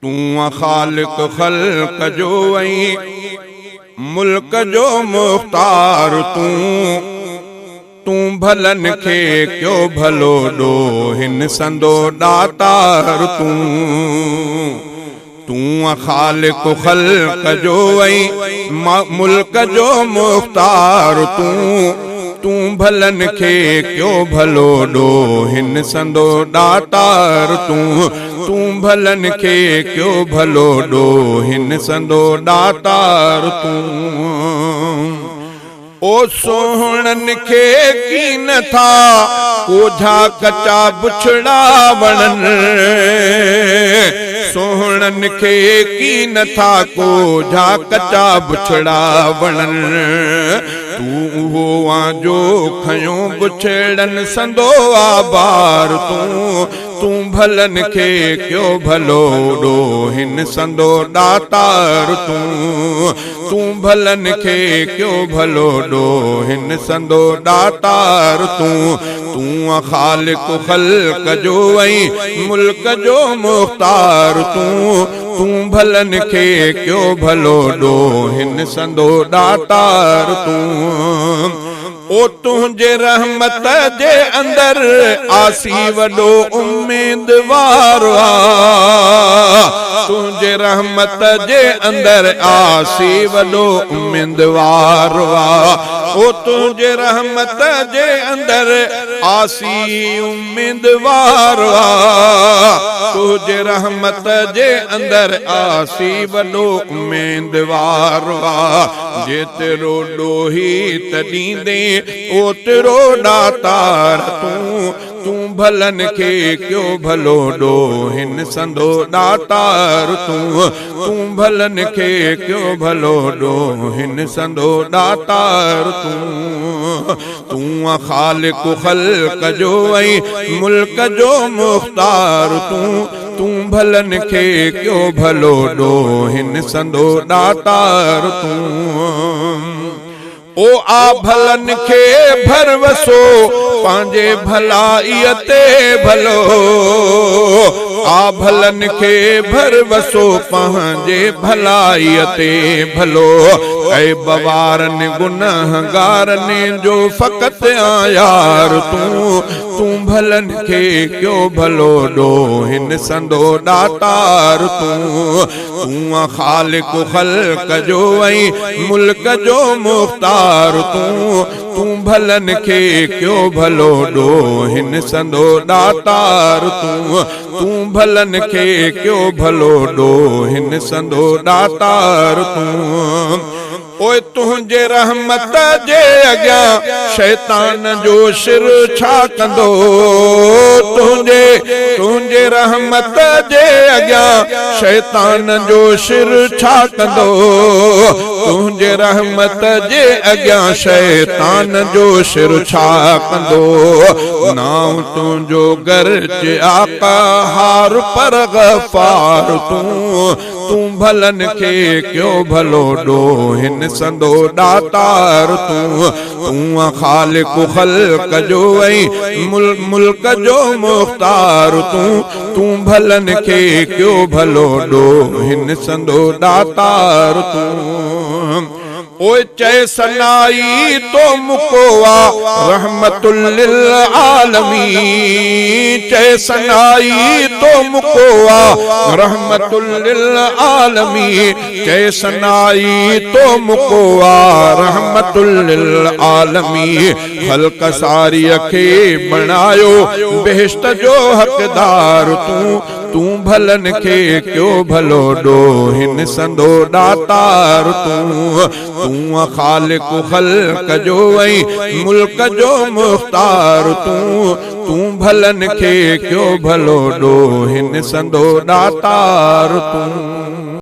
تون خالق خلق جو ۽ ملڪ جو مختار تون، تون ڀلن کي ڪيو ڀلو ڏوهن سندو ڏاتار تون، تون خالق خلق جو ۽ ملڪ جو مختار تون، تون ڀلن کي ڪيو ڀلو ڏوهن سندو ڏاتار تون، تون ڀلن کي ڪيو ڀلو ڏوهن سندو ڏاتار تون. او سهڻن کي ڪين ٿا ڪوجها ڪچا بڇڙا وڻن، سهڻن کي ڪين ٿا ڪوجها ڪچا بڇڙا وڻن، تون اهو آن جو کنيو بڇڙن سندو آ بار تون. تون ڀلن کي ڪيو ڀلو ڏوهن سندو ڏاتار تون، تون ڀلن کي ڪيو ڀلو ڏوهن سندو ڏاتار تون، تون خالق خلق جو ۽ ملڪ جو مختار تون، تون ڀلن کي ڪيو ڀلو ڏوهن سندو ڏاتار تون. او تنهنجي رحمت جي اندر آسي وڏو اميدوار آ، تنهنجي رحمت جي اندر آسي وڏو اميدوار آ، او تنهنجي رحمت جي اندر آسي اميدوار آ، تنهنجي رحمت جي اندر آسي وڏو اميدوار آ. جيترو ڏوهي ته ڏيندين اوترو ڏاتار تون، تون ڀلن کي ڪيو ڀلو ڏوهين سندو ڏاتار تون، تون ڀلن کي ڪيو ڀلو ڏوهين سندو ڏاتار تون، تون خالق خلق جو ۽ ملڪ جو مختار تون. تون ڀلن کي ڪيو ڀلو ڏوهن سندو ڏاتار تون. او آ ڀلن کي ڀروسو پنهنجي ڀلائيء تي ڀلو، آ ڀلن کي ڀروسو پنهنجي ڀلائيء تي ڀلو، عيب وارن گنهگارن جو فقط آ يار تون. تون ڀلن کي ڪيو ڀلو ڏوهن سندو ڏاتار تون، تون خالق خلق جو ۽ ملڪ جو مختار تون، تون ڀلن کي ڪيو ڀلو ڏوهن سندو ڏاتار تون، تون ڀلن کي ڪيو ڀلو ڏوهن سندو ڏاتار تون. پوء تنهنجي رحمت جي اڳيان شيطان جو شر ڇا ڪندو؟ تنهنجي تنهنجي رحمت جي اڳيان شيطان جو شر ڇا ڪندو؟ تنهنجي رحمت جي اڳيان شيطان جو شر ڇا ڪندو؟ نانء تنهنجو گرچ آقا هار پر غفار تون. تون ڀلن کي ڪيو ڀلو ڏوهن سندو ڏاتار تون، تون خالق خلق جو ۽ ملڪ جو مختار تون، تون ڀلن کي ڪيو ڀلو ڏوهن سندو ڏاتار تون. پوء چئي ثنائي تو مڪو آ رحمت للعالمين چئي ثنائي تو مڪو آ رحمت للعالمين چئي ثنائي تو مڪو آ رحمت للعالمين خلق ساريء کي بڻايو بهشت جو حقدار تون. تون ڀلن کي ڪيو ڀلو ڏوهن سندو ڏاتار تون، تون خالق خلق جو ۽ ملڪ جو مختار تون، تون ڀلن کي ڪيو ڀلو ڏوهن سندو ڏاتار تون.